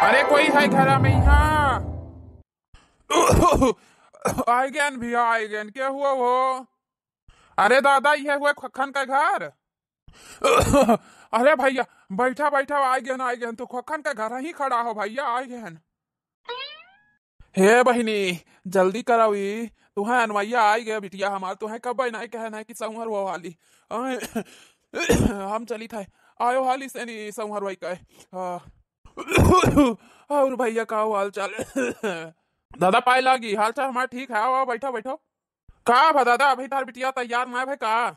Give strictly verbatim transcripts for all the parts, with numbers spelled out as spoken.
अरे कोई है घर में यहाँ? आइ गएन भैया, आइ गएन। के हुआ हो? अरे दादा, इहे हुए खक्खन के घर। अरे भैया, बैठा बैठा, आइ गएन, आइ गएन। तू खक्खन के घर ही खड़ा हो भैया, आइ गएन। हे बहिनी, जल्दी कराओ ई, तुहें अनवैया आइ गए बिटिया हमार, तुहें कब नाहीं कहे नाहीं कि संवर हो हाली। आए, हम चली थे, आयो हाली से नहीं संवर वही कहे। हाँ। और भैया का हाल चाल? दादा पाए लागी, हाल चाल हमार ठीक है, आओ, आओ, बैठो, बैठो। का भा दादा, अभी तार बिटिया तैयार ना भे का?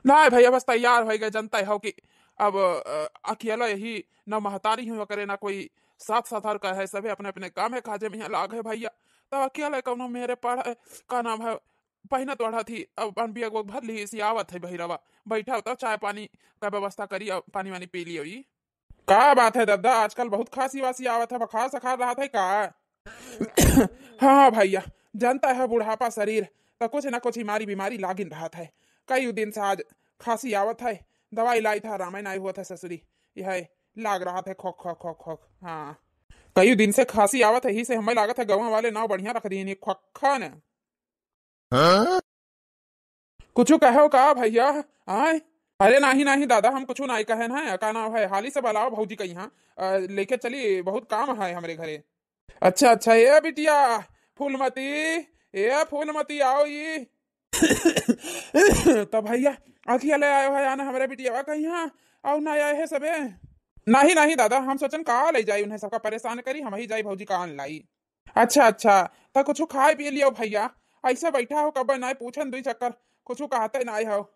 नाहीं भैया, बस तैयार होइ गए, जनता हो कि अब, अ, अकेला यही ना महतारी हूँ करे, ना कोई साथ साथ हर का है, सभी अपने अपने काम है, काजे में यहाँ लाग है भैया। तब अकेला कौनो मेरे पढ़, का नाम है, पहिना तोड़ा थी, अब अपन बिया को भर ली, इसी आवत है भैरवा, बैठा होता, चाय पानी का व्यवस्था करी, अब पानी वानी पी लियो ई। का बात है दादा, आजकल बहुत खांसी वासी आवत है, बुखार सखार रहत है का? हाँ भैया, जानता है बुढ़ापा शरीर, तो कुछ ना कुछ बीमारी बीमारी लागिन रहत है। कई दिन से आज खांसी आवत है, दवाई लाई था, आराम नाहीं हुआ था ससुरी, यह लाग रहत है खोख खोख खोख खोख। हाँ, कई दिन से खांसी आवत है, ही से हमें लागत है गवा वाले नाव बढ़िया रख दिए, खोखा ने। हाँ? कुछ कहो का भैया? आय? अरे नाहीं, नाहीं दादा, हम कुछ नाहीं कहे ना। का नाम है, हाली से बुलाओ भौजी का यहाँ, अ, लेके चली, बहुत काम है हमरे घरे। अच्छा, अच्छा, ए बिटिया फूलमती, ए फूलमती, आओ ई। तो भैया, अखिया ले आयो है ना हमरे बिटिया का यहाँ, आओ ना आए है सबे। नाहीं, नाहीं दादा, हम सोचन का ले जाई उन्हें, सबका परेशान करी, हम ही जाई भौजी का आन लाई। अच्छा, अच्छा, त कुछ खाए पिए लियो भैया, ऐसे बैठा हो, कब नाहीं पूछन दुई चक्कर, कुछ कहते नाहीं हो।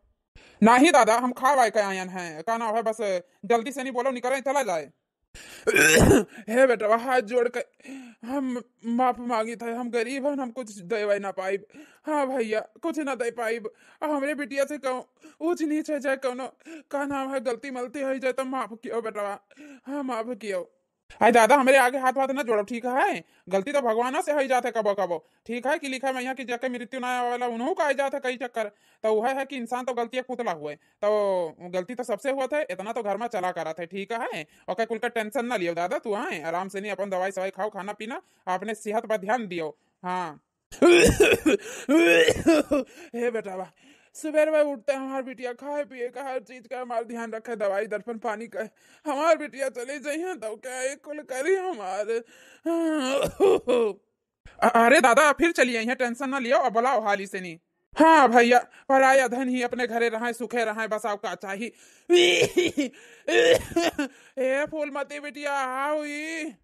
नाहीं दादा, हम खावाए के आयन हैं, का नाम है, बस जल्दी से नहीं बोलो, निकले चला जाए। हे बेटवा, हाथ जोड़ के हम माफ मांगी थे, हम गरीब हन, हम कुछ देवे ना पाइब। हाँ भैया, कुछ ना दे पाइब। आ हमरे बिटिया से कहूँ ऊंच नीच है चाहे कौनो, का नाम है, गलती मलती है जाए तो माफ कियो बेटवा, हाँ माफ कियो। अरे दादा, हमरे आगे हाथ वाथ ना जोड़ो, ठीक है? गलती तो भगवाना से होइ जात है कबो कबो, ठीक है? कि लिखा में यहाँ कि जाके मृत्यु ना आवेला, उन्हों का आ जात है कई चक्कर। तो वह है कि इंसान तो गलती एक पुतला हुए, तो गलती तो सबसे हुआ था, इतना तो घर में चला करत है, ठीक है? ओके कुल का टेंशन ना लियो दादा, तू आए आराम से नहीं, अपन दवाई सवाई खाओ, खाना पीना, अपने सेहत पर ध्यान दियो। हाँ। हे बेटावा, सुबेर में उठते हमार बिटिया खाए पिए का हर चीज का हमार ध्यान रखे, दवाई दर्पण पानी का। हमार बिटिया चली जाइए तो क्या एक कुल करी हमार। अ-, अरे दादा, फिर चली आई हैं, टेंशन ना लियो, अब बुलाओ हाली से नहीं। हाँ भैया, पराया धन ही अपने घरे रहे, सुखे रहे, बस आपका चाही। ए फूलमती बिटिया, आओ ई।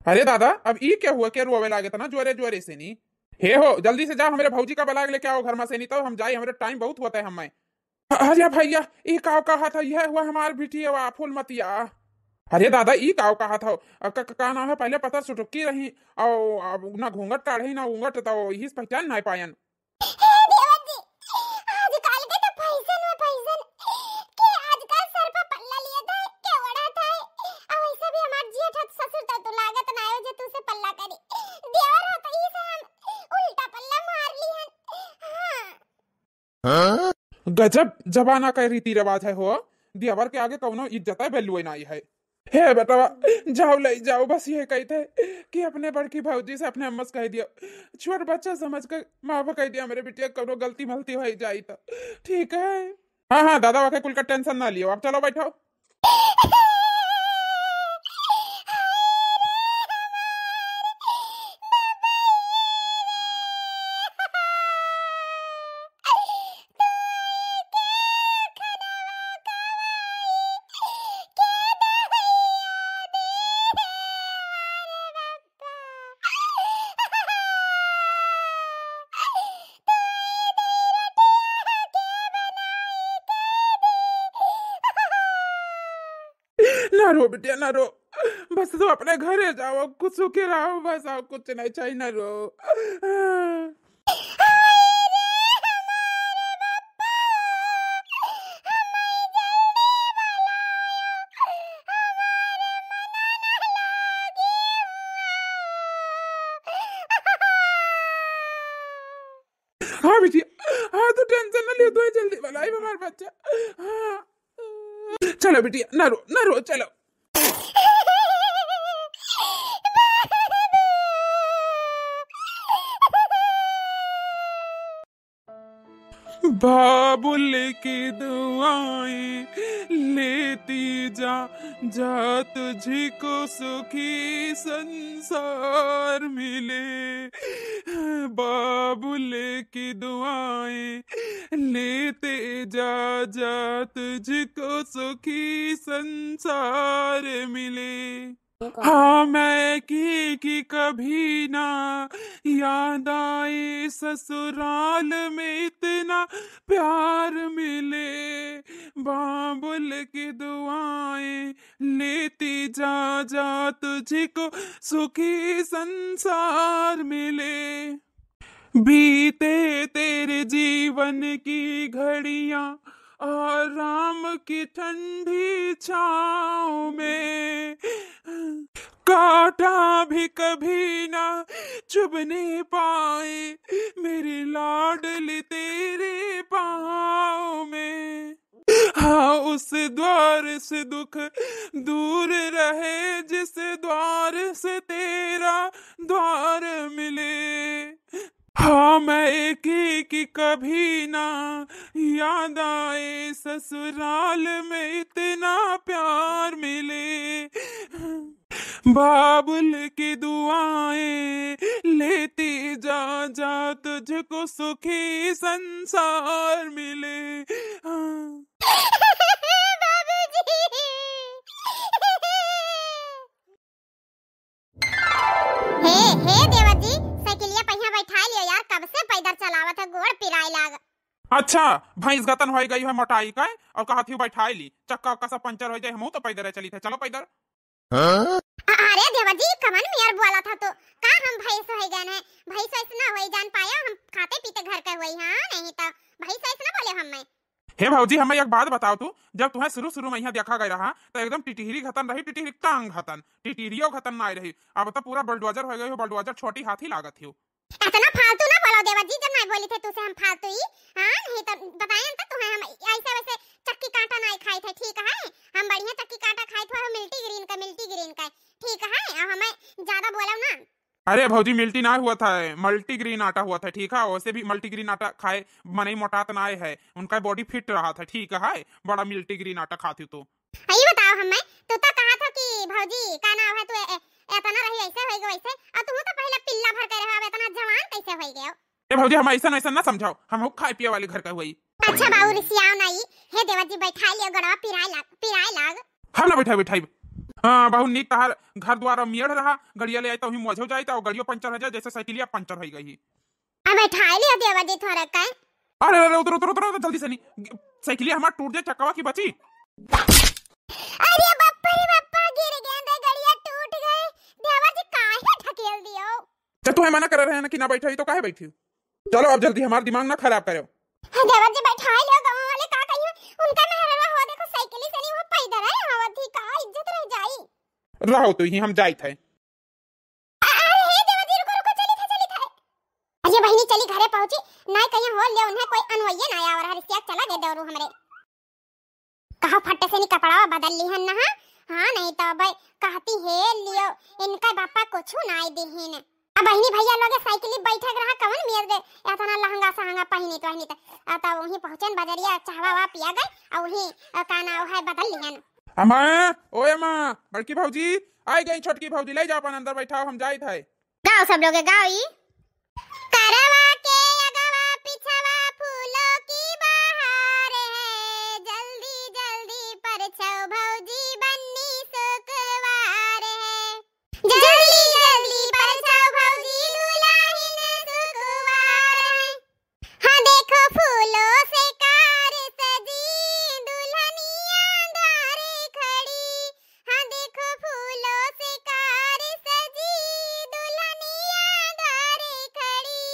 अरे दादा, अब ई क्या हुआ, क्या रोवे लागे तना जोरे जोरे से नी? हे हो, जल्दी से जा, हमरे भौजी का बलाग लेके आओ घर में से, नी तो हम जाए, हमरे टाइम बहुत होता है हमें। अरे भैया, ई काव कहा था, यह हुआ हमार बिटिया फूलमतिया। अरे दादा, ई काव कहा था, अ, क-, क-, का नाम है, पहले पता सुटुकी रही, और अब ना घूंघट काढ़ी ना घूंघट, तो यही से पहचान ना पायन। हे देवर जी, आजकल के तो फैशन में फैशन, के आजकल सर पर पल्ला लिया था, के ओढ़ा था, और वैसे भी हमार जेठ है, ससुर तो तू लागत ना आयो जे तू से पल्ला करी। देवर हो तो ई से हम उल्टा पल्ला मार ली हन। हाँ। गजब जमाना का रीति रिवाज है हो, देवर के आगे कौनो इज्जत है, value नाई है। हे बेटवा, जाओ ले जाओ, बस ये कहते कि अपने बड़की भौजी से अपने अम्मा से कह दियो, छोट बच्चा समझ के माफ कह दिया, हमरे बिटिया कौनो गलती मलती हो जाई तो ठीक है। हाँ, हाँ, दादा वाके कुल का टेंशन ना लियो, आप चलो बैठो। ना रो बिटिया, ना रो, बस तू अपने घरे जाओ, कुछ सुखी रहो, बस और कुछ नहीं चाहिए, ना रो। हाँ बिटिया, हाँ, तू टेंशन ना लियो, तू जल्दी बुलाई हमार बच्चा। हाँ। चलो बिटिया, ना रो, ना रो, चलो। बाबुल की दुआएं लेती जा, जा तुझको सुखी संसार मिले। बाबुल की दुआएं लेते जा, जा तुझको सुखी संसार मिले। हाँ, मैं की, की कभी ना याद आए ससुराल में इतना प्यार मिले। बाबुल की दुआएं लेती जा, जा तुझको सुखी संसार मिले। बीते तेरे जीवन की घड़ियां आराम की ठंडी छाँव में, कांटा भी कभी ना चुभने पाए मेरे लाडले तेरे पाँव में। हाँ, उस द्वार से दुख दूर रहे, जिस द्वार से तेरा द्वार मिले। हाँ, मैं की, की कभी ना याद आए ससुराल में इतना प्यार मिले। बाबुल की दुआएं लेती जा, जा तुझको सुखी संसार मिले। हाँ। बाबूजी। हे, हे देवर जी, साइकिलिया पहिया बैठाइ लियो यार, कब से पैदर चलावत है, गोड़ पिराए लाग। अच्छा, भैंस गतन होइ गई है मोटाई का, और कहत ही बैठाइ ली, चक्का उक्का सब पंचर होइ जाए, हमहू तो पैदर चलित है, चलो पैदर। हाँ? अ-, अरे देवर जी, कवन मेर बोलत ह तू? का हम भैंस होइ गए हैं? भैंस वैस ना होई, जान पाया, हम खाते पीते घर के होई, हाँ, नहीं तो भैंस वैस ना बोले हम मैं। हे भौजी, हमें एक बात बताओ तू, जब तुम्हें शुरू शुरू में यहाँ देखा गया रहा, तो एकदम टिटहिरी घतन रही, टिटहिरी टांग घतन, टिटहिरियो घतन ना रही। अब तो पूरा बुलडोजर होइ गई हो, बुलडोजर छोटी हाथी लागत हो। इतना फालतू ना बोलो देवर जी, जब नहीं बोली थे तुसे हम फालतू ही, हाँ, नहीं तो बताएं तो तुम्हें हम ऐसे वैसे चक्की कांटा नहीं खाई थे, ठीक है? हम बढ़िया चक्की कांटा खाई थे, वो मिल्टी ग्रीन का, मिल्टी ग्रीन का, ठीक है? अब हमें ज्यादा बोलो ना। अरे भौजी, मिल्टी ना हुआ था, मल्टीग्रीन आटा हुआ था, ठीक है? वैसे भी मल्टीग्रीन आटा खाए मनई मोटात ना है, उनका बॉडी फिट रहा था, ठीक है? बड़ा मिल्टीग्रीन आटा खाती तो। आ, ई बताओ हमें, तू तो कहा था कि भौजी का नाम है, तू ए-, ए-, एतना रही, ऐसे होइ गए वैसे, और तू तो पहले पिल्ला भर के रहे, अब एतना जवान कैसे होइ गए? ए भौजी, हम ऐसा ऐसा ना समझाओ, हम खाए पिए वाले घर का हुई। अच्छा बाबू, रिसियाओ ना ई, हे देवर जी, बैठा लियो, गड़वा पिराए लाग, पिराए लाग। हम ना बैठाई, बैठाई। हाँ, बहुत नीक तहार घर द्वार मेड़ रहा, गड़िया ले आई तो ही मोझो जाई, तो गड़ियो पंचर हो जाए, जैसे साइकिलिया पंचर हो गई। अब बैठाई लियो देवर जी थोड़ा का। अरे, अरे, उतर, उतर, उतर, उतर, जल्दी से नहीं। साइकिलिया हमार टूट जाए, चक्कवा की बची। अरे बप्पा रे बप्पा, गिर गए रे, गड़िया टूट गए। देवर जी काहे ढकेल दियो? जब तुम्हें मना करे रहे ना कि ना बैठे, तो काहे बैठी? चलो अब जल्दी, हमार दिमाग ना खराब करो। हाँ, देवर जी बैठाई लियो, गाँव वाले का कहियो, उनका मेहरवा हो, देखो साइकिल से नहीं, वो पैदल है, आवत ही का इज्जत रह जाई। रहो तू ही, हम जाइत है। अ-, अरे हे देवर जी, रुको, रुको, चली था, चली था। अरे बहिनी, चली घरे पहुँची, नाहीं कहीं हो ले उन्हें कोई अनवैये ना आवर हर सिया चला गए देवरू हमरे। कहो फट्टे से नी कपड़ा बदल ली हन ना, हाँ? हाँ, नहीं तो अब कहती हे लियो, इनका बापा कुछ नाहीं दिहिन। अब बहिनी भैया लोगे साइकिल बैठक रहा, कवन मेर दे इतना लहंगा सहंगा पहिनी तो, पहिनी तो, आ, तब वहीं पहुँचन बजरिया, चाहवा वा पिया गए, और वहीं, आ, का नाव है, बदल लिहन। अम्मा, ओ अम्मा, बड़की भौजी, आई गई छोटकी भौजी, ले जाओ अपन अंदर बैठाओ, हम जाइत है। गाओ सब लोग, गाओ ई। करवा के अगवा पिछवा फूलों की बहार है, जल्दी जल्दी परछौ भौजी बन्नी सुकवार है। जल्दी जल्दी परछौ भौजी दुल्हन सुकवार है। हाँ देखो फूलों से कार सजी दुल्हनिया द्वारे खड़ी। हाँ देखो फूलों से कार सजी दुल्हनिया द्वारे खड़ी।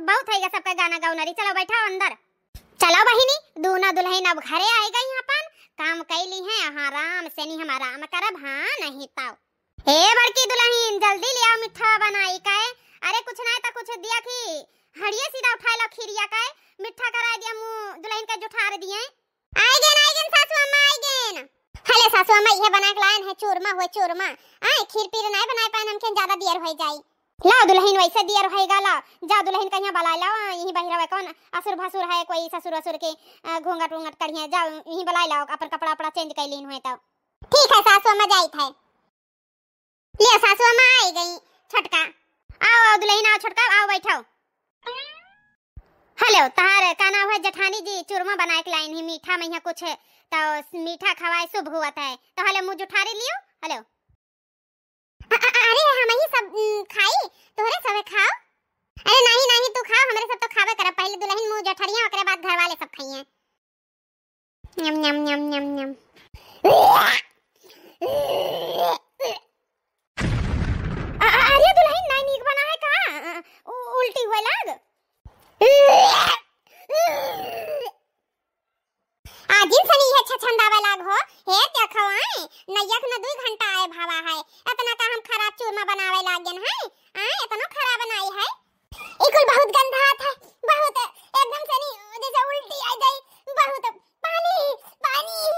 बहुत है ये सबका गाना गौनरी। चलो बैठो अंदर। चलो बहिनी, दूनो दुलहिन अब घरे आइ गई अपन, काम कइ लिहैं, आराम से निहम आराम करब, हाँ नहीं तउ। हे बड़की दुलहिन, जल्दी लियाव मिठा बनाइ के। अरे कुछ नाहीं त कुछ दिया कि हड़िये सीधा उठाइ लाव खीरिया के, मिठा कराइ दिया, मुँह दुलहिन के जुठार दिए। आइ गेन, आइ गेन सासु अम्मा, आइ गेन। हले सासु अम्मा, इहे बनाइ के लाएन है चूरमा हुए चूरमा। आए, खीर पीर नाहीं बनाइ पाएन, हमके ज्यादा दियर होइ जाई। लाव दुलहिन, वैसे दियर होइगा, लाव। जाव दुलहिन कहियाँ बलाइ लाव, इहीं बहिरा हुए कौन असुर भसुर है, कोई ससुर वसुर के, अ, घूंघट वूंघट करिहैं, जाव इहीं बलाइ लाव, अपन कपड़ा वपड़ा change कइ लीन हुए तउ। ठीक है सासु अम्मा, जाइत है। लियो सासु अम्मा आइ गई, छोटका। आओ, आओ दुलहिन, आओ छोटका, आओ बैठो। हलो, तहार का नाव है जेठानी जी, चूरमा बनाइ के लाइन ही, मीठा मइहाँ कुछ है, तउ मीठा खवाए शुभ हुवत है, तउ हलो मुँह जुठारी लियो, हलो। अ-, अ-, अरे, हमहीं सब, उम, खाई, तोहरे सबे खाव। अरे नाहीं, नाहीं, तू खाव, हमरे सब तउ खावे करब। पहिले दुलहिन मुँह जठरिया, ओकरे बाद घर वाले सब खइहैं। न्यम, न्यम, न्यम, न्यम, न्यम। अ-, अ-, अरे दुलहिन, नाहीं नीक बना है का? अ, उ-, उल्टी हुए लाग। आजिन सनी इहे छछंदावे लाग हो, हे देखो आए, नइया के न दुइ घंटा आए भावा है, एतना का हम खराब चूरमा बनावे लागेन है, आए, एतनो खराब नाई है। ई कुल बहुत गंधात है, बहुत, एकदम सनी जैसे उल्टी आइ जाई, बहुत पानी, पानी।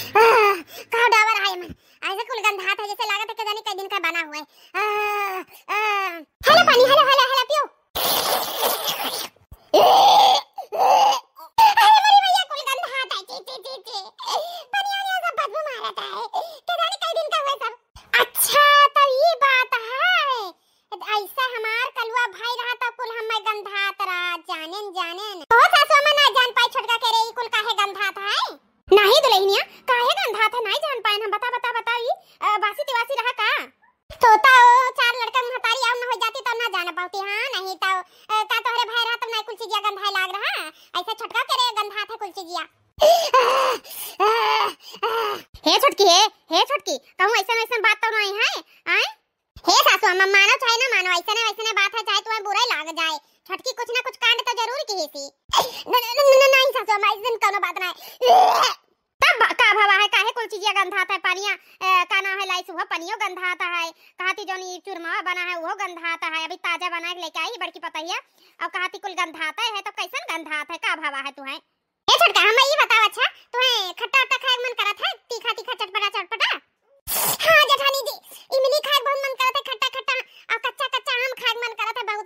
आह, का डाबर है मन, ऐसे कुल गंधात है जैसे लागत है कि जाने कई दिन का बना हुआ है। आह, आह। हलो पानी, हलो, हलो, हलो, पियो। अरे मोरी मैया, कुल गंधात है, छी, छी, छी, छी। पनिया, पनिया सब बदबू मारत है। के जाने कई दिन का हुआ सब। अच्छा, तो ई बात है। ऐसा हमार कलुआ भाई रहा तो कुल हमें गंधात रहा, जानेन, जानेन। ओ सासु अम्मा ना जान पाई छोटका के रे, ई कुल काहे गंधात है? नाहीं दुलहिनिया, काहे गंधात है, नाहीं जान पाएन हम। बता, बता, बता, ई, अ, बासी तिवासी रहा का? तो, तो चार लड़का महतारी आउर न होइ जाती तउ न जान पाउती, हाँ, नहीं तउ, अ, का तोहरे भाई रहा तब नाहीं कुल चीजिया गंधाए लाग रहा, ऐसा छोटका के रे गंधात है कुल चीजिया। हे छोटकी, हे, हे छोटकी, कहूँ ऐसन, ऐसन बात तउ नाहीं है, आए? हे सासु अम्मा, मानो चाहे न मानो, ऐसने, ऐसने बात है, चाहे तुम्हें बुरा ही लाग जाए, छोटकी कुछ न कुछ कांड तउ जरूर किहिसी। न, न, न, न, नाहीं सासु अम्मा, ऐसन कउनो बात नाहीं। तब बा-, का भवा है, काहे कुल चीजिया गंधात है, पनिया, ए, का नाम है, लाइस हुआ पनियो गंधात है, कहती जौन ई चूरमावा बना है, उहो गंधात है, अभी ताजा बना के लेके आई बड़की पतोहिया, अउर कहती कुल गंधात है, है तो कैसन गंधात है, का भवा है तुहैं? ए छोटका, हम ई बताओ, अच्छा, तुहैं खट्टा उट्टा खाए के मन करत है, तीखा तीखा, चटपटा चटपटा? हाँ जेठानी जी, इमली खाए के बहुत मन करत है, खट्टा खट्टा, अउर कच्चा कच्चा आम खाए के मन करत है बहुत।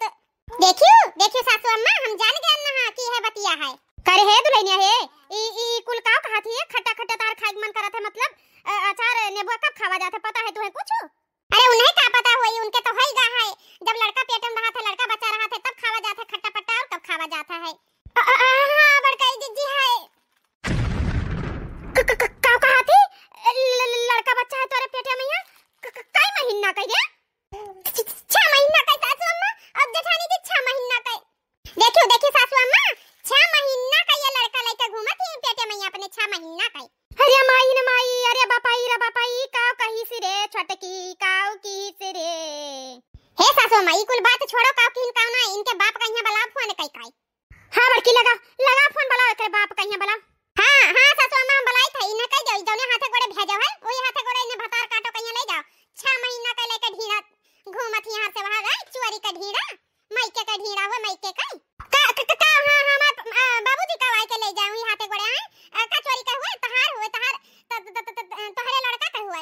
देखियो, देखियो सासू अम्मा, हम जान गए ना कि है बतिया है। करे हे दुलहिनिया हे, ई, ई कुल काव कहत ही, खट्टा खट्टा तार खाए के मन करत है, मतलब, अ, अचार नेबुआ कब खावा जात है, पता है तुहैं कुछ? अरे उन्हें का पता होई, उनके तो होई गा है, जब लड़का पेट में रहा था, लड़का बच्चा रहा था, तब खावा जात है खट्टा पट्टा, अउर कब खावा जात है। अ, अ, अ, हाँ, बड़काई जिज्जी है। क-, क-, क-, का कहत ही? ल-, ल-, लड़का बच्चा है तोरे पेटे में यहाँ? क-, क-, कई महीना कही रे? छ-, छ-, छह महीना का सासू अम्मा, अब जेठानी जी छह महीना का। देखियो, देखियो सासू अम्मा, छह महीना का ये लड़का लेके घूमत ही पेटे में अपने, छह महीना का। अरे माई न माई, अरे बापाई रे बापाई, काव कहिस रे छोटकी, काव किहिस रे। हे सासू अम्मा, ई कुल बात छोड़ो, काव किहिन काव ना, इनके बाप का यहाँ बलाव फोन कई काई। हाँ बड़की, लगा, लगा फोन, बलाव एकरे बाप का यहाँ बलाव। हाँ, हाँ सासू अम्मा, हम बलाई था, इन्हें कह जाओ, जौने हाथे गोड़े भेजो है, वही हाथे गोड़े इन्हें भतार काटो कहिया ले जाओ। छह महीना का लेके ढीड़ा घूमत ही यहाँ से वहाँ, आए चोरी का ढीड़ा, मायके का ढीड़ा हुआ, मायके का। का, का, का, का, हाँ, हाँ, हमार, आ, बाबूजी का आए के ले जाओ, वही हाथे गोड़े आए, आ, का चोरी का हुआ, तहार हुए, तहार, त, त, त, त, त, तोहरे लड़का का हुआ।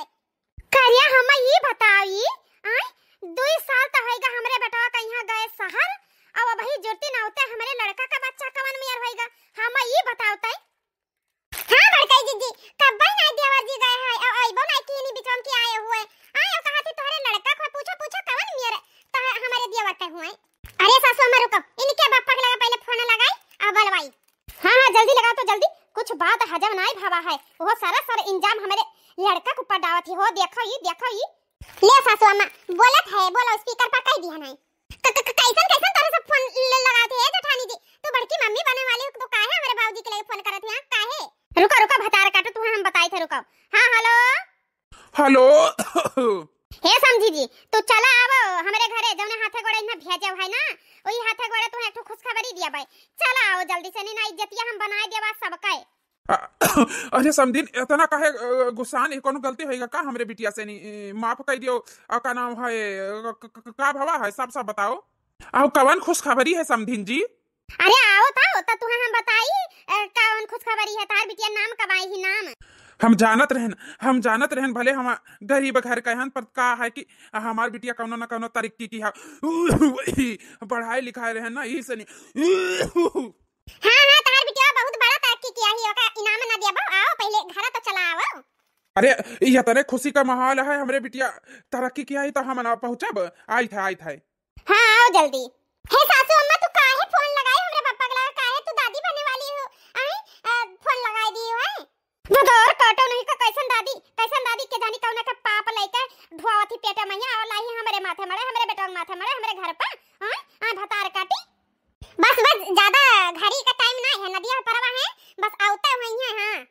करिया हम ई बताई, आय, दुई साल त होइगा हमरे बेटवा का यहाँ गए शहर, अब अबही जुरती ना होते हमरे लड़का का बच्चा कवन मियर होइगा, हम ई बताओ तई। हाँ बड़काई जिज्जी, कब्बई ना देवर जी गए हैं, अब अइबो ना कीनी बिचम के आए हुए, आय, ओ कहा थी तोहरे लड़का को पूछो, पूछो कवन मियर तो हमरे देवर के हुए। अरे सासू अम्मा रुको, इनके बापा के लगा पहले फोन लगाई, अब बलवाई। हाँ, हाँ, जल्दी लगाओ तो जल्दी, कुछ बात हजम नाई भावा है, वो सारा सारा इंजाम हमरे लड़का के ऊपर डावत ही हो, देखो ई, देखो ई। ले सासू अम्मा, बोलत है, बोलो, speaker पर कह दिया नहीं। क-, क-, क-, कैसन, कैसन तरह से फोन ल-, लगावत है, ए जेठानी जी? तू बड़की मम्मी बने वाली हो, तो काहे हमरे बाबूजी के लिए फोन करत है, काहे? रुको, रुको, भतार काटो, तुम्हें हम बताई थे, रुको। हाँ, हेलो। हेलो। हे समझी जी, तू चला आवो हमरे घरे, जौने हाथे गोड़े इन्हें भेजे है ना, ओही हाथे गोड़े तुहें एक ठो खुशखबरी दिया बाई। चला आओ जल्दी से, नहीं ना इज्जतिया हम बनाए देवा सबके। अ-, अरे समधिन, इतना काहे, अ, गुस्सान? ई कौनो गलती होइगा का हमरे बिटिया से? नहीं, ई, माफ कर दियो। आ, का नाम है, अ, क-, क-, क-, का भवा है, सब, सब बताओ। आओ, कवन खुशखबरी है समधिन जी? अरे आओ तो, तो तुहें हम बताई, अ, कवन खुशखबरी है। तार बिटिया नाम कमाई ही नाम। हम जानत रहन, हम जानत रहन, भले हम गरीब घर के हन, पर का है कि हमार बिटिया कौनो न कौनो तरक्की किहा, पढ़ाई लिखाई रहन ना, यही से नहीं। हाँ, हाँ, तहार बिटिया बहुत बड़ा तरक्की किहा ही, ओका इनाम ना देबो। आओ, पहले घर तो चला आओ। अरे, ये तरे खुशी का माहौल है, हमरे बिटिया तरक्की किहा ही तो हम ना पहुँचब। आइत है, आइत है। हाँ, आओ जल्दी। हे सासू अम्मा, तू काहे फोन लगाई हमरे पप्पा के लगे? काहे तू दादी बने वाली हो? आए, अ, फोन लगाई दी हो, हैं? भदौर काटो नहीं का, कैसन दादी, कैसन दादी के जानी कौन के पाप लेके ढुआवत ही पेटे मैया और लाई हमरे माथे मड़े, हमरे बेटवा के माथे मड़े, हमरे घर पर, हैं? आ भतार काटी। बस, बस, ज्यादा घड़ी का टाइम ना है, नदिया परवा है, बस आवते हुई है, हाँ।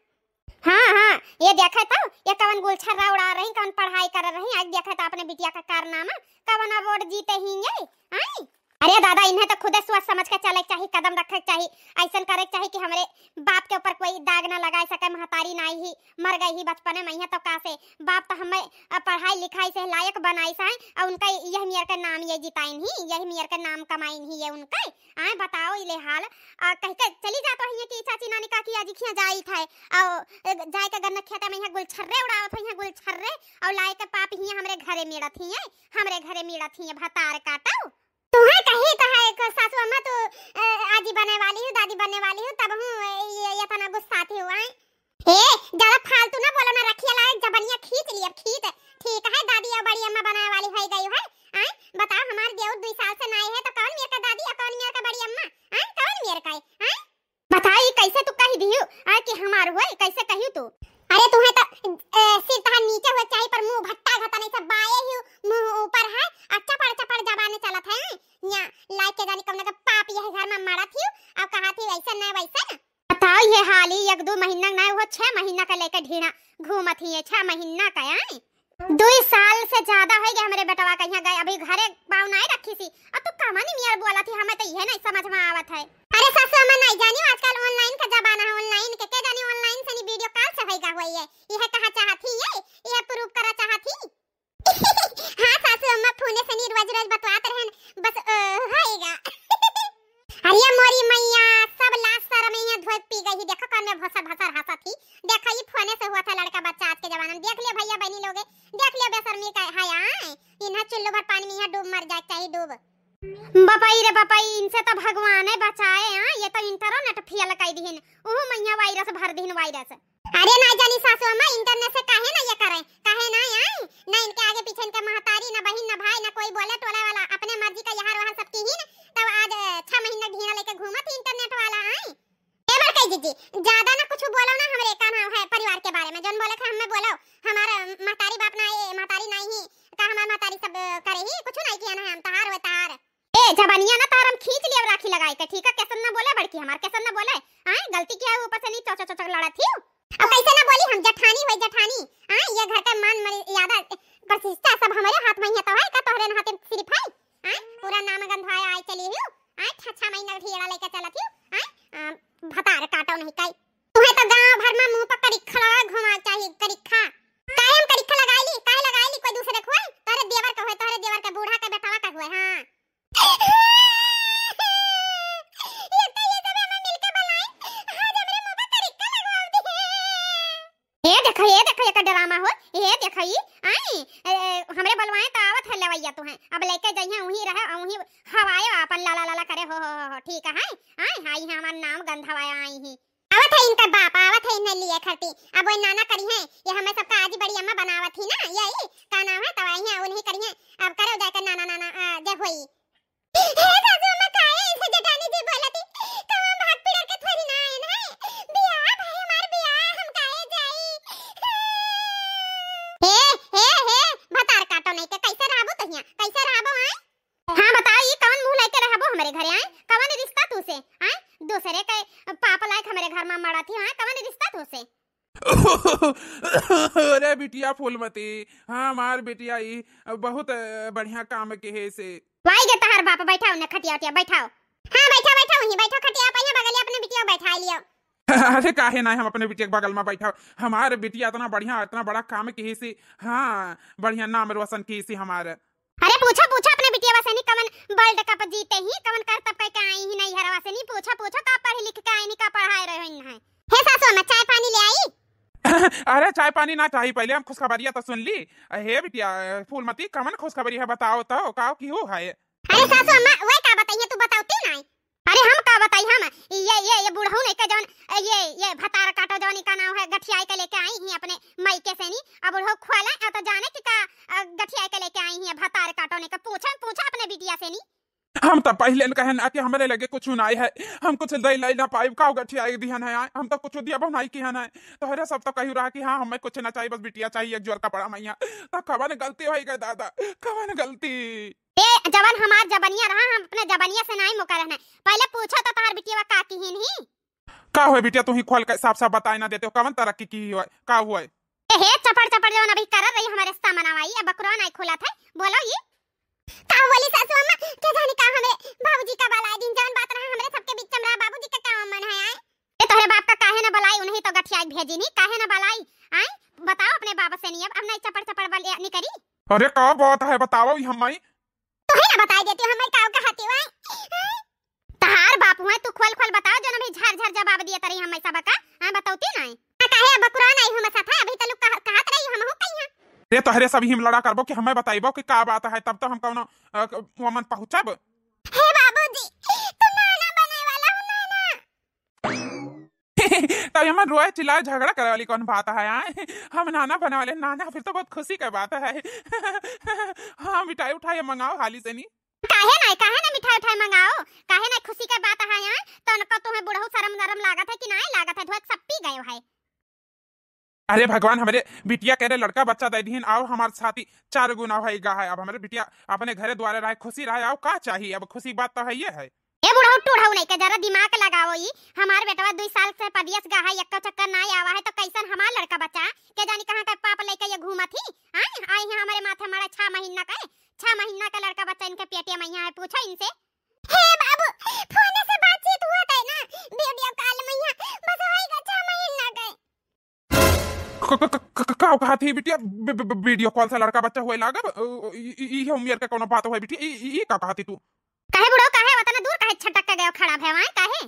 हाँ, हाँ, ये देखे तो, ये कवन गुलछर्रा उड़ा रही, कवन पढ़ाई कर रही, आज देखे तो अपने बिटिया का कारनामा, कवन अवार्ड जीते ही ये, आई? अरे दादा, इन्हें तो खुदे सोच समझ के चले के चाही, कदम रखे के चाही, ऐसन करे के चाही कि हमरे बाप के ऊपर कोई दाग ना लगाए सके। महतारी नाई ही, मर गई ही बचपने में, इहाँ तो का से बाप तो हमें, अ, पढ़ाई लिखाई से लायक बनाई से, और उनका यह मियर के नाम ये जिताइन ही, यह मियर के नाम कमाइन ही ये उनके। आए बताओ इले हाल, आ, कह के चली जात रही है कि चाची नानी का कि आज खिया जाई था, और जाए के गन्ना खेते में यहाँ गुलछर्रे उड़ावत है, यहाँ गुलछर्रे, और लाए के पाप ही हमरे घरे मिलत ही है, हमरे घरे मिलत ही है, भतार काटो। तुहे कही तो है एक सासू अम्मा, तू, अ, आजी बने वाली हो, दादी बने वाली हो, तब हूँ ये, ये तना गुस्साती हो, आए। ए, ज्यादा फालतू ना बोलो ना, रखिया ला जबनिया खींच ली अब, खींच। ठीक है, दादी और बड़ी अम्मा बनाए वाली हो गई है, आए। बताओ, हमार देवर दुई साल से नाई है, तो कौन मेर का दादी और कौन मेर का बड़ी अम्मा, आए, कौन मेर का है, आए? बताई, कैसे तू कह दियो, आए, कि हमार हुए, कैसे कहियो तू? अरे, तुम्हें तो, ए, सिर तहार नीचे हुए चाहिए, पर मुंह भट्टा घता नहीं, सब बाए ही मुंह ऊपर है, और चपड़ चपड़ जबान चलत है। यहाँ लाइक के जानी कौन का पाप यह घर में मरत ही, अब कहा थी वैसे न वैसे न। बताओ, ये हाली एक दो महीना ना हुआ, छह महीना का लेके ढीना घूमत ही है, छह महीना का, आए। दुई साल से ज्यादा हो गया हमरे बेटवा का यहाँ गए, अभी घरे पाँव नाई रखी सी। अब तू कमनी मियर बोला थी, हमें तो यह नहीं समझ में आवत है। अरे सासू अम्मा, नहीं जानी, आजकल online का जमाना है, online के, के जानी online से नहीं video call से होइगा हुई है। यह कहा चाहत ही ये, यह proof करा चाहत ही। हाँ सासू अम्मा, फोने से नहीं रोज रोज बतवात रहन, बस, अ, होइगा। अरे मोरी मैया, सब लाज शरम यहाँ धोए पी गई ही। देखो कौन में भसर भसर हंसत ही। देखो ये फोने से हुआ था लड़का बच्चा आज के जमाना में। देख लियो भैया बहनी लोगे, देख लियो बेशर्मी का है आए। इन्हें चुल्लू भर पानी में यहाँ डूब मर जाए चाहे डूब। बपाई रे बपाई, इनसे तो भगवान है बचाए। हाँ, ये तो internet fail कर दिहिन, ओहू मैया virus भर दिहिन virus। अरे ना जानी सासू अम्मा, internet से काहे ना ये करे, काहे ना आई, ना इनके आगे पीछे इनके महतारी, ना बहिन, ना भाई, ना कोई बोले टोला वाला, अपने मर्जी का यहाँ वहाँ सब की ही न, तब आज, अ, छह महीना ढीना लेके घूमत ही internet वाला आई। ए बड़काई जीजी, ज्यादा ना कुछ बोलो ना हमरे का नाम है परिवार के बारे में, जौन बोले के हमें बोलो, हमार महतारी बाप ना, ए, महतारी नहीं ही, का हमार महतारी सब, अ, करे ही, कुछ नहीं किया ना है, हम तहार हुए तहार। ए, जबानिया ना तार हम खींच लिया राखी लगाए के, ठीक है? कैसन ना बोले बड़की हमार, कैसन ना बोले? आए, गलती किया है, ऊपर से नहीं चौचक चौचक लड़त ही। अब कैसे ना बोली, हम जेठानी हुई जेठानी। आए, ये घर के मान मर्यादा प्रतिष्ठा सब हमारे हाथ में ही है, तो है का तोहरे हाथे सिर्फ है? आए, पूरा नाम गंधवाया आए चली हूँ। आए, छह छह महीना ढीड़ा लेके चलत हूँ। आए, आ, भतार काटो नहीं काई। तुम्हें तो गांव भर में मुंह पर करिखा लगा घुमा चाहिए, करिखा। काहे हम करिखा लगाई ली? काहे लगाई ली? कोई दूसरे को है? तोहरे देवर का हुए, तोहरे देवर के बूढ़ा के बेटवा का हुए, हाँ। ये तो ये सब हमें मिलके बुलाए, आज हमरे मुंह पर करिखा लगवा दी। ए देखा, ए देखा, एकर ड्रामा हो। ए देखा, ई, आई, ए, हमरे बलवाए त आवत है लेवैया तो हैं। अब लेके जइहे, उहीं रहे, उहीं हवाए आपन लाला लाला करे, हो, हो, हो, हो, ठीक है, आई, हाँ, ई हमार नाम गंधवाया आई ही। आवत है इनकर बाप, आवत है इन्हें लिए खरती। अब वही नाना करी है, ये हमें सबका आजी बड़ी अम्मा बनावत ही ना, यही का नाम है, तब आई है, उन्हीं करी है। अब करो जाकर नाना, नाना, आ, जय होई। हे सासू अम्मा, काहे ऐसे जेठानी जी बोलती? तो हम भाग पिड़र के थोड़ी ना आए हैं। बियाह भाई, हमार बियाह, हम काहे जाई? हे, हे, हे, भतार काटो नहीं के, कैसे रहबो तो हियां? कैसे रहबो, आए? हाँ, बताओ, ई कवन मुंह लेके रहबो हमरे घरे, आए? कवन रिश्ता तू से, आए? दूसरे के पाप लायक हमरे घर में मड़त ही, आए? कवन रिश्ता तू से? अरे बिटिया फूलमती, हाँ, हमार बिटिया ई बहुत, अ, बढ़िया काम के है से। वाई गे तहार बाप, बैठाओ ने खटिया उटिया, बैठाओ। हाँ, बैठाओ, बैठाओ, वहीं बैठाओ, खटिया पे, यहाँ बगलिया अपने बिटिया को बैठा लियो। अरे काहे ना हम अपने बिटिया के बगल में बैठाओ, हमार बिटिया इतना बढ़िया, इतना बड़ा काम किहिसी, हाँ, बढ़िया नाम रोशन किहिसी हमार। अरे पूछो, पूछो अपने बिटिया से नी, कवन World Cup जीते ही, कवन करतब कह के आई ही नहीं घरवा से नी, पूछो, पूछो का पढ़ लिख के आई नी, का पढ़ाए रहे हैं। हे सासू अम्मा, चाय पानी ले आई? अरे चाय पानी ना चाही, पहले हम खुशखबरिया तो सुन ली। हे बिटिया फूलमती, कवन खुशखबरी है बताओ तो, का किहू है? अरे सासू अम्मा, वह का बताइए, तू बताओ ती ना। अरे हम का बताई हम, ये, ये, ये बुढ़ऊ नहीं के जौन, ये, ये भतार काटो जौन का नाम है, गठियाई के लेके आई ही अपने मायके से नी, अब बुढ़ऊ खुआला, आ तो जाने कि का, अ, गठियाई के लेके आई ही भतार काटो नहीं के, पूछे, पूछे अपने बिटिया से नी। हम तो पहले न कहन कि हमरे लगे कुछ नाई है, हम कुछ दे लाई ना पाई, का गठियाई दिहन है, आए, हम तो कुछ दिया बनाई किहन है, तोहरे सब तो कहू रहा कि हाँ, हमें कुछ ना चाहिए, बस बिटिया चाहिए, एक जोर कपड़ा मैया, तो कवन गलती होई गए दादा, कवन गलती? ए, जवन हमार जबनिया रहा, हम अपने जबनिया से नाई मुकर रहना। पहले पूछो तो तहार बिटिया का किहिन ही? का हुए बिटिया, तू ही खोल के साफ साफ बताए ना देते हो, कवन तरक्की की हुए, का हुए? ए हे, चपड़ चपड़ जवन अभी करत रही हमारे सामने आई, अब बकरा नाई खोला था, बोलो ये। का बोली सासू अम्मा, के जानी का हमरे बाबूजी का बलाए दिन जवन बात रहा हमरे सबके बीच में रहा, बाबूजी का का मन है आए? ए तोहरे बाप का काहे ना बलाई, उन्हीं तो गठिया भेजी नी, काहे ना बलाई? आए, बताओ अपने बाबा से नी, अब, अब नाई चपड़ चपड़ बल निकरी। अरे का बात है बताओ ई हम्माई। तोहे ना बताई देती हूँ, हम्माई का कहती हुआ। तहार बाप हुआ, तू खोल खोल बताओ, जो ना भी झर झर जवाब दिए तरी हम्माई सब का, हाँ बताओती नाई। हाँ, काहे अब बकुरा नाई हूँ मसा था, अभी तलुक कह, कहत रही हम हूँ कहीं। रे तोहरे सब हिम लड़ा करबो कि हमें बताइबो कि का बात है, तब तो हम कौनो, अ, क-, वमन पहुँचब। हे बाबूजी, तू नाना बने वाला हो, नाना। तब ये मन रोए चिल्लाए झगड़ा करे वाली कौन बात है, आए? हम नाना बने वाले, नाना, फिर तो बहुत खुशी का बात है। हाँ, मिठाई उठाई मंगाओ हाली से नी। काहे नाई, काहे ना मिठाई उठाई मंगाओ? काहे ना, खुशी का बात है, आए? तो उनको तुम्हें बुढ़ऊ शर्म नरम लागत है कि नाई लागत है? धोए सब पी गए है। अरे भगवान, हमरे बिटिया के रे लड़का बच्चा दे दीहिन और हमार छाती चार गुना होई गा है। अब हमरे बिटिया अपने घरे द्वारे रहे, खुशी रहे, और का चाहिए? अब खुशी बात तो है ये है। ए बुढ़ऊ टूढ़ऊ नहीं के जरा दिमाग लगाओ, ई हमार बेटवा दुई साल से परदेस गा है, एक्को चक्कर ना आवा है, तो कैसन हमार लड़का बच्चा के जानी कहाँ का पाप लेके ये घूमत ही? आए, आए हैं हमारे माथे मारे छह महीना का, छह महीना का लड़का बच्चा इनके पेटे में यहाँ है, पूछो इनसे। हे बाबू, फोन से बातचीत हुआ था ना, वीडियो कॉल में यहाँ, बस होई गा छह महीना का। क-, क-, क-, क-, का कहत ही बिटिया? ब-, ब-, ब-, वीडियो कॉल से लड़का बच्चा होए लागब? अ, ई, ई, ई उम्र के कौनो बात होए बिटिया? ई, ई, ई का कहत ही तू? काहे बुढ़ऊ, काहे वतना दूर काहे छटक के गयो खड़ा भय वहाँ, काहे?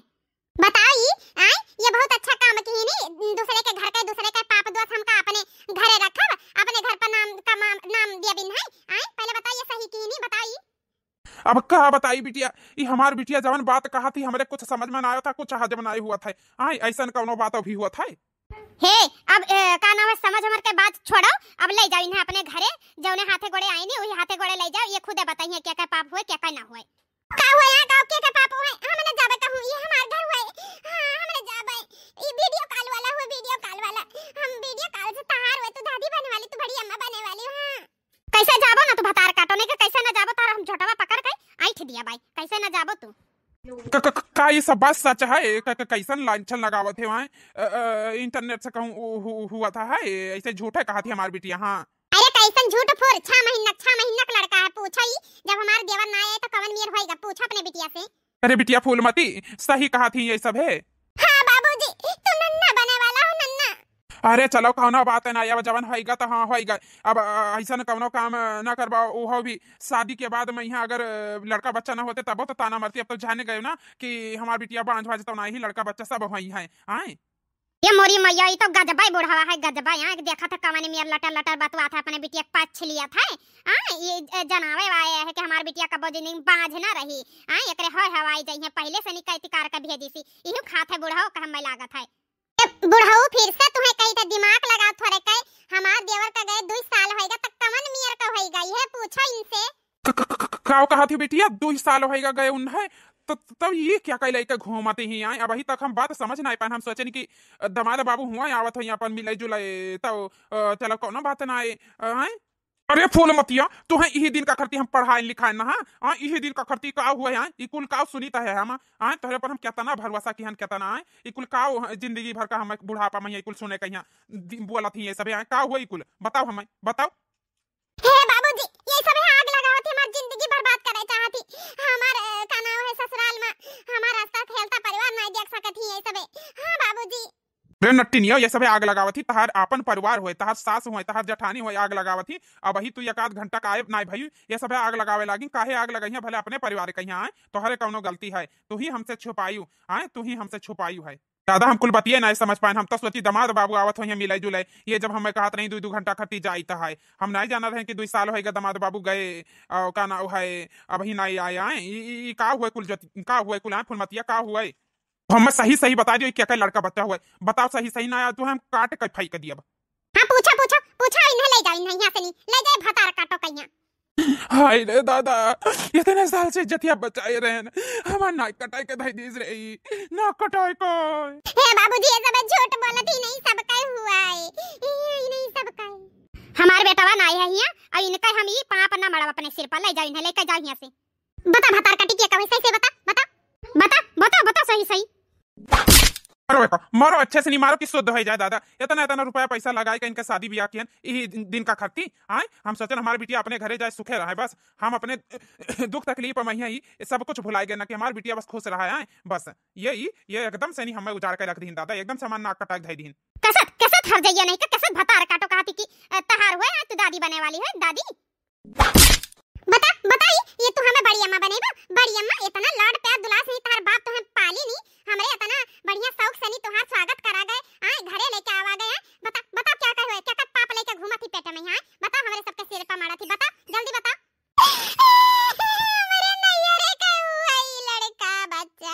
बताओ ई, आय, ये बहुत अच्छा काम किहिनी, दूसरे के घर के, दूसरे के पाप दोष हमका अपने घरे रखब, अपने घर पर नाम का माम-, नाम दिया बिन है, आय, पहले बताओ ये सही किहिनी, बताओ ई। अब का बताई बिटिया, ई हमार बिटिया जवन बात कहत ही, हमरे कुछ समझ में ना आवत है, कुछ हजम ना हुआ था। आय, ऐसन कौनो बात अभी हुआ था? हे, अब, ए, का नाम है, समझ हमर के बात छोड़ो, अब ले जाओ इन्हें अपने घरे, जौने हाथे गोड़े आईनी, वही हाथे गोड़े ले जाओ, ये खुदे बताइए क्या क्या पाप हुए, क्या क्या ना हुए। का हुए यहाँ गाँव के, के पाप हुए, हम न जाबे कहूँ, ये हमार घर हुए, हाँ, हम न जाबे, ये वीडियो कॉल वाला हुए, वीडियो कॉल वाला, हम वीडियो कॉल से तहार हुए, तू दादी बने वाली, तू बड़ी अम्मा बने वाली, हाँ। कैसे जाबो ना तू भतार काटो, नहीं के कैसे ना जाबो, तारा हम झोटवा पकड़ के ऐंठ दिया बाई, कैसे ना जाबो तू। क-, क-, क-, का ये सब बात सच है? क-, क-, कैसन लांछन लगावत है वहाँ? अ, अ, इंटरनेट से कहूँ उ-, हु-, हुआ था है, ऐसे झूठे कहा थी हमार बिटिया, हाँ। अरे कैसन झूठ फूर, छह महीना, छह महीना का लड़का है, पूछो ही, जब हमार देवर ना आए तो कवन मेर होएगा, पूछो अपने बिटिया से। अरे बिटिया फूलमती, सही कहा थी ये सब है। हाँ बाबूजी, तू नन्ना बने वाला हो, नन्ना। अरे चलो, कौनो बात ना, अब जवन होइगा तो हाँ होइगा। अब, अ, ऐसन कौनो काम, अ, ना करबा, ओहो भी शादी के बाद में यहाँ अगर, अ, लड़का बच्चा ना होते तबो तो ताना मरती। अब तो जाने गए ना कि हमार बिटिया बांझ बांझ तो ना ही, लड़का बच्चा सब होई है, आए। ये मोरी मैया, ई तो गजबाई बुढ़वा है, गजबाई। यहाँ देखा था कमाने मेर लटर लटर बतवा था, अपने बिटिया के पक्ष लिया था। हाँ, ये, ए, जनावे वाले है कि हमार बिटिया कबो जिंदगी में बांझ ना रही। हाँ, एकरे होय हवाई जाइए, पहले से नहीं कैतिकार का भेजी सी। इहू खात है बुढ़ऊ का हमें लागत है। ए, बुढ़ऊ फिर से तुम्हें कही था, दिमाग लगाओ थोड़े के। हमार देवर का गए दुई साल होएगा, तो कवन मियर का होएगा, ये पूछो इनसे। क-, क-, क-, क-, का कहा थी बिटिया, दुई साल होएगा गए उन्हें, तो तब ये क्या कह लेके घूमते ही आए? अब अभी तक हम बात समझ ना पाए, हम सोचेन कि दमाद बाबू हुआ आवत हो यहाँ पर मिले जुले, तो, अ, चलो कौनो बात ना आए, अ, आए। अरे फूलमतिया, तुहे इही दिन का खरती हम पढ़ाए लिखाए ना, हाँ? हाँ, इही दिन का खरती का हुए, हाँ? ई कुल का सुनीत है हम, हाँ? तोहरे पर हम केतना भरोसा किहन, केतना, हाँ? ई कुल का जिंदगी भर का हम बुढ़ापा में ई कुल सुने कहिया दि-, बोलत ही ये सब, हाँ? का हुए ई कुल? बताओ हमें, बताओ। हे बाबूजी, ये सब है आग लगावत है, हमार जिंदगी बर्बाद करे चाहत रे नट्टिनिया, ये सभे आग लगावत ही, तहार आपन परिवार होए, तहार सास होए, तहार जठानी होए, आग लगावत ही। अबही तू एक आध घंटा का आए नाई भई, ये सभे आग लगावे लागी। काहे आग लगाई है? भले अपने परिवार के यहाँ आए, तोहरे कौनो गलती है, तू ही हमसे छुपायू, आए तू ही हमसे छुपायू है। दादा, हम कुल बतिये नाई समझ पाएन, हम तो सोची दमाद बाबू आवत होइहैं मिले जुले। ये जब हमें कहत रही दू दू घंटा खटी जाइत है, हम नाई जाना रहे कि दुई साल होइगा दमाद बाबू गए, अ, का नाव है, अबही नाई आए, आए। ई, ई, ई का हुए कुल जति-, का हुए कुल, आए फुलमतिया, का हुए? हमें सही सही बताइ दियो, ई केकर लड़का बच्चा हुए? बताओ सही सही, ना आया तो हम काट के फेंक दियब। हाँ, पूछा, पूछा, पूछा, इन्हें ले जाओ, इन्हें यहाँ से नहीं, ले जाए भतार काटो कहिया। हाय रे दादा, इतने साल से इज्जतिया बचाए रहेन, हमार नाक कटाए के धई दीस रे, ई नाक कटाए को। हे बाबूजी, ये सब झूठ बोलत ही, नहीं सब कहे हुआ है, ये नहीं सब कहे। हमार बेटवा नाई है हियाँ, और इनका हम ई पाप ना मड़ब अपने सिर पर, ले जाओ इन्हें, लेके जाओ यहाँ से। बता भतार काटी के कहे, सही से बता, बता, बता, बता, बता सही सही। मारो बेटा, मारो अच्छे से नहीं मारो कि शुद्ध हो जाए दादा। इतना, इतना रुपया पैसा लगाए के इनका शादी ब्याह कियन, यही दिन का खर्ची, आए? हम सोचन हमार बिटिया अपने घरे जाए, सुखे रहे, बस हम अपने दुख तकलीफ में ही सब कुछ भुलाए गए ना कि हमार बिटिया बस खुश रहा है, बस। ये, ये, ये एकदम से नहीं हमें उजाड़ के रख दीन दादा, एकदम से हमार नाक कटाए धई दीन। कसत, कसत हर जइया नहीं का, कसत भतार काटो कहती कि, अ, तहार हुए, आज तू दादी बने वाली है, दादी। बता, बताई, ये तू हमें बड़ी अम्मा बनेबा? बड़ी अम्मा, इतना लाड प्यार दुलार से ही तहार बाप तोहे पाली नी, हमरे इतना बढ़िया शौक से नी तोहार स्वागत करा गए, आए घरे लेके आवा गए, आए? बता, बता क्या कहे हुए, क्या कर पाप लेके घूमत ही पेट में, आए? बता, हमरे सबके सिर पर मारत ही, बता, जल्दी बता। हमरे नैहरे का हुआ ई लड़का बच्चा,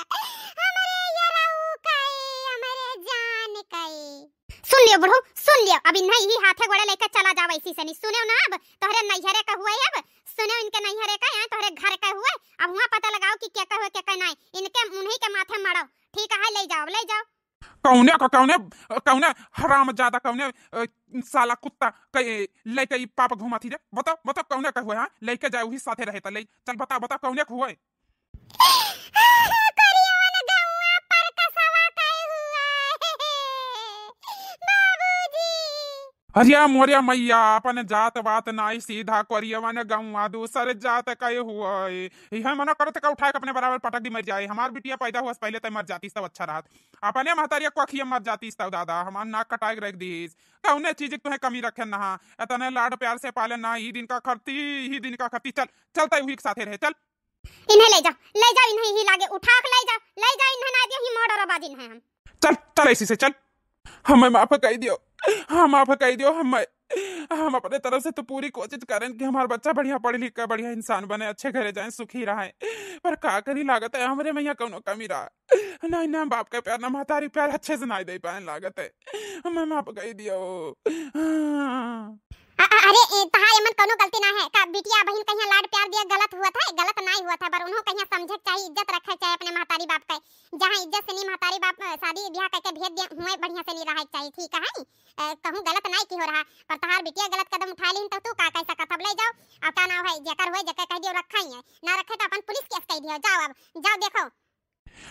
हमरे यरऊ का ए, हमरे जान का ए। सुन लियो बुढ़ऊ, सुन लियो, अब इन्हें ही हाथे गोड़े लेके चला जाओ ऐसी से नहीं, सुने ना? अब तोहरे नैहरे का हुए, अब सुने इनके नैहरे का, यहाँ तोहरे घर का हुए। अब हुआ पता लगाओ कि क्या का हुए, क्या का नहीं, इनके उन्हीं के माथे मड़ो, ठीक है? ले जाओ, ले जाओ। कौने का, कौने, कौने हरामजादा, कौने, अ, साला कुत्ता के लेके ई पाप घूमत ही रे? बता, बता कौने का हुए, हाँ? लेके जाए वही साथे रहे त ले। चल बता, बता कौने का हुए? करियवन गौआ पर कसवा कहे हुआ। बाबूजी। अरे मोरे मैया, अपन जात वात नाई, सीधा करियवन गौआ दूसर जात कहे हुआ। इहे मना करत का उठाए के अपने बराबर पटक दी मर जाए। हमार बिटिया पैदा हुआ से पहले तय मर जाती तब अच्छा रहत। अपने महतारिया को अखिया मर जाती तब दादा, हमार नाक कटाए के रख दीस। कौने चीज के तुहे कमी रखे ना, इतने लाड प्यार से पाले ना, ई दिन का खरती, ई दिन का खरती। चल, चलता वही के साथे रहे, चल। इन्हें ले जाओ, ले जाओ, इन्हें ही लागे उठा के ले जाओ, ले जाओ इन्हें, ना दियो ही मर्डर बाज इन्हें हम। चल, चल ऐसी से चल, हमें माफ कर दियो, हाँ माफ कर दियो हमें। हम अपने तरफ से तो पूरी कोशिश करें कि हमार बच्चा बढ़िया पढ़ लिख के बढ़िया इंसान बने, अच्छे घरे जाए, सुखी रहे, पर का करी, लागत है हमरे में यहाँ कौनो कमी रहा। नहीं, ना बाप के प्यार, ना महतारी प्यार अच्छे से नहीं दे पाए, लागत है हमें माफ कर दियो। हाँ। अ-, अ-, अरे, ए, तहार एमन कौनो गलती ना है का? बिटिया बहिन कहिया लाड प्यार दिया गलत हुआ था? गलत नाई हुआ था, पर उन्हों कहिया समझे के चाहिए, इज्जत रखे के चाहिए अपने महतारी बाप के। जहाँ इज्जत से नी महतारी बाप, अ, शादी ब्याह करके भेज दिए हुए, बढ़िया से नी रहे के चाहिए, ठीक है? अ, कहूँ गलत नाई की हो रहा, पर तहार बिटिया गलत कदम उठा लीन तो तू का कह सकत? अब ले जाओ, अब का नाव है, जेकर हुए, जेकर कह दियो रखा ही है, ना रखे तो अपन पुलिस केस कह दियो, जाओ अब, जाओ देखो।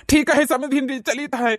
ठीक है समधिन जी, चलित है।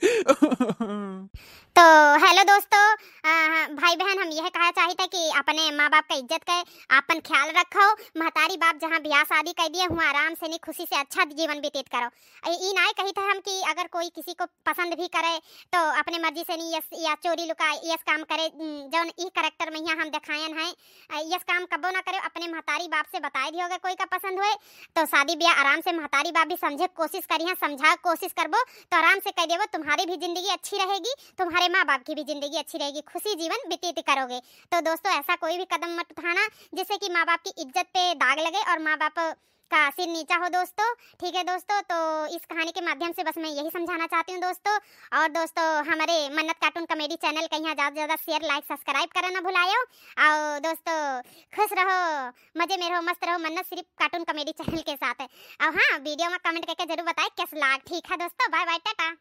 तो हेलो दोस्तों, अ, भाई बहन, हम यह कहा चाहित है कि अपने माँ बाप का इज्जत के, अपन ख्याल रखो। महतारी बाप जहाँ ब्याह शादी कर दिए हुआ, आराम से नी खुशी से अच्छा जीवन व्यतीत करो। ई नाय कहित है हम कि अगर कोई किसी को पसंद भी करे तो अपने मर्जी से नी यस, या चोरी लुका यस काम करे, उम, जौन ई कैरेक्टर में यहाँ हम दिखायन हैं, अ, यस काम कबो ना करे, अपने महतारी बाप से बताए दियो, अगर कोई का पसंद होए तो शादी ब्याह आराम से महतारी बाप भी समझे के कोशिश करिहैं, समझाए के कोशिश करबो तो आराम से कह देबो, तुम्हारी भी जिंदगी अच्छी रहेगी, तुम्हारे माँ बाप की भी जिंदगी अच्छी रहेगी, खुशी जीवन व्यतीत करोगे। तो दोस्तों, ऐसा कोई भी कदम मत उठाना जिससे कि माँ बाप की इज्जत पे दाग लगे और माँ बाप का सिर नीचा हो दोस्तों। ठीक है दोस्तों, तो इस कहानी के माध्यम से बस मैं यही समझाना चाहती हूँ दोस्तों। और दोस्तों, हमारे मन्नत कार्टून कॉमेडी चैनल का यहाँ ज़्यादा से ज़्यादा शेयर, लाइक, सब्सक्राइब करना ना भुलायो। और दोस्तों, खुश रहो, मज़े में रहो, मस्त रहो मन्नत सिर्फ कार्टून कॉमेडी चैनल के साथ। और हाँ, वीडियो में कमेंट करके जरूर बताए कैसा लाग। ठीक है दोस्तों, बाय बाय, टाटा।